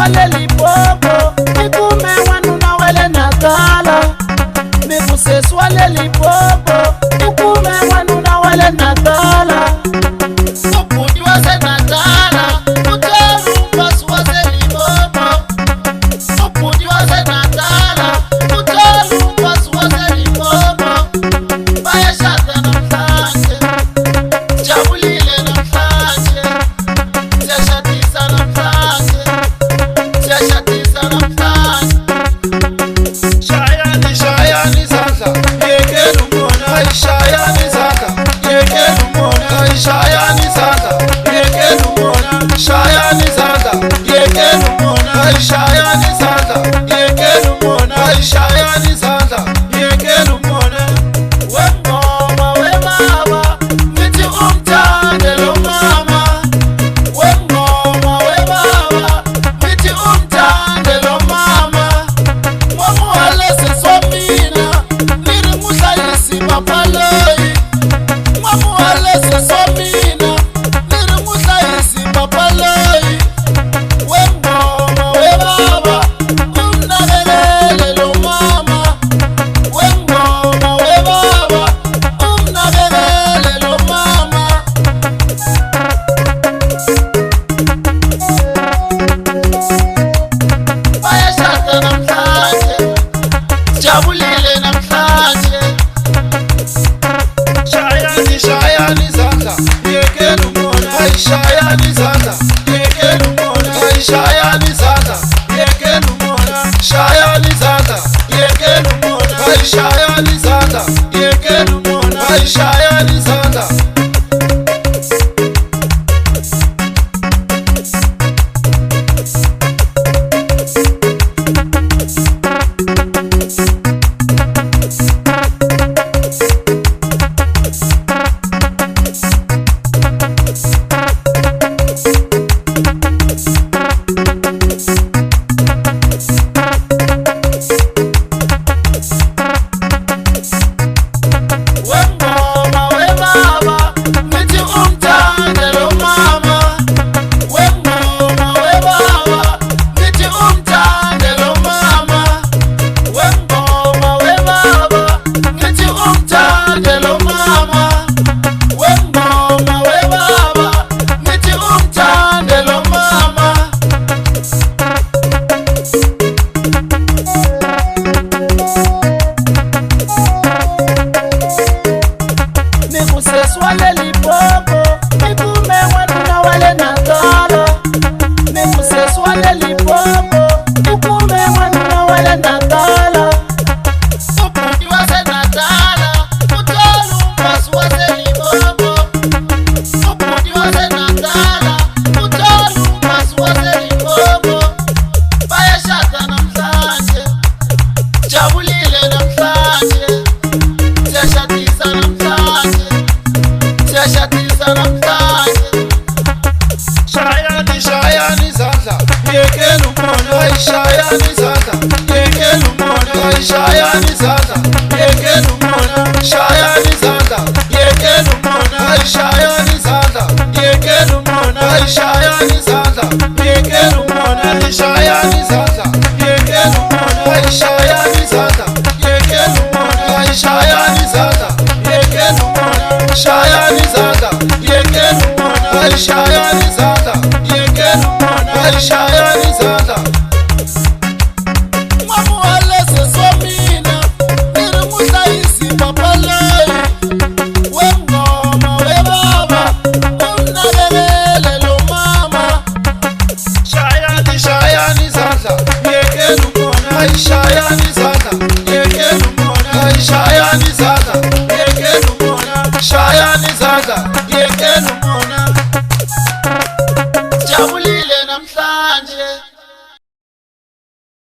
wa le Limpopo ni kume n'wanuna wa le Natala. Ni ku sesi wa le Limpopo ni kume n'wanuna wa le Natala. Ubhuti wa se Natala u tolo mfasi wa se Limpopo. Ubhuti wa se Natala u tolo mfasi wa se Limpopo. Bayashada namhlanje, jabulile namhlanje, siyashadisa namhlanje, siyashadisa namhlanje. Shayani, shayani izandla, yekela umona. Shayani izandla, yekela umona. Shayani izandla, yekela umona. Shayani izandla, yekela umona. Shayani izandla, yekela umona. Shayani izandla, yekela umona. Wengoma webaba, ngithi umthande lo mama. Wengoma webaba, ngithi umthande lo mama. N'wamuhalese swa mina, ni ri muhlayisi papaloyi. N'wamuhalese swa mina, ni ri muhlayisi papaloyi. Wengoma webaba, umnakelele lo mama. Wengoma webaba, umnakelele lo mama. Bayashada namhlanje, jabulile namhlanje. Shayani, shayani izandla, yekela umona. Shayani izandla, yekela umona. Shayani izandla, yekela umona. Shayani izandla, yekela umona. Shayani izandla, yekela umona. Shayani izandla. Wengoma webaba, ngithi umthande lo mama. Wengoma webaba, ngithi umthande lo mama. Wengoma webaba, ngithi umthande lo mama. Wengoma webaba, ngithi umthande lo mama. Ni ku sesi wa le Limpopo ni kume n'wanuna wa le Natala. Ni ku sesi wa le Limpopo ni kume n'wanuna wa le Natala. Ubhuti wa se Natala u tolo mfasi wa se Limpopo. Ubhuti wa se Natala u tolo mfasi wa se Limpopo. Bayashada namhlanje, jabulile namhlanje, siyashadisa namhlanje, siyashadisa namhlanje. Shayani, shayani izandla, yekela umona. Shayani izandla, yekela umona. Shayani izandla, yekela umona. Shayani izandla, yekela umona. Shayani izandla, yekela umona. Shayani izandla, yekela umona. Shayani izandla, yekela umona. Shayani izandla, yekela umona. Shayani izandla, yekela umona. Shayani izandla, yekela umona. Shayani izandla, yekela umona. Shayani izandla.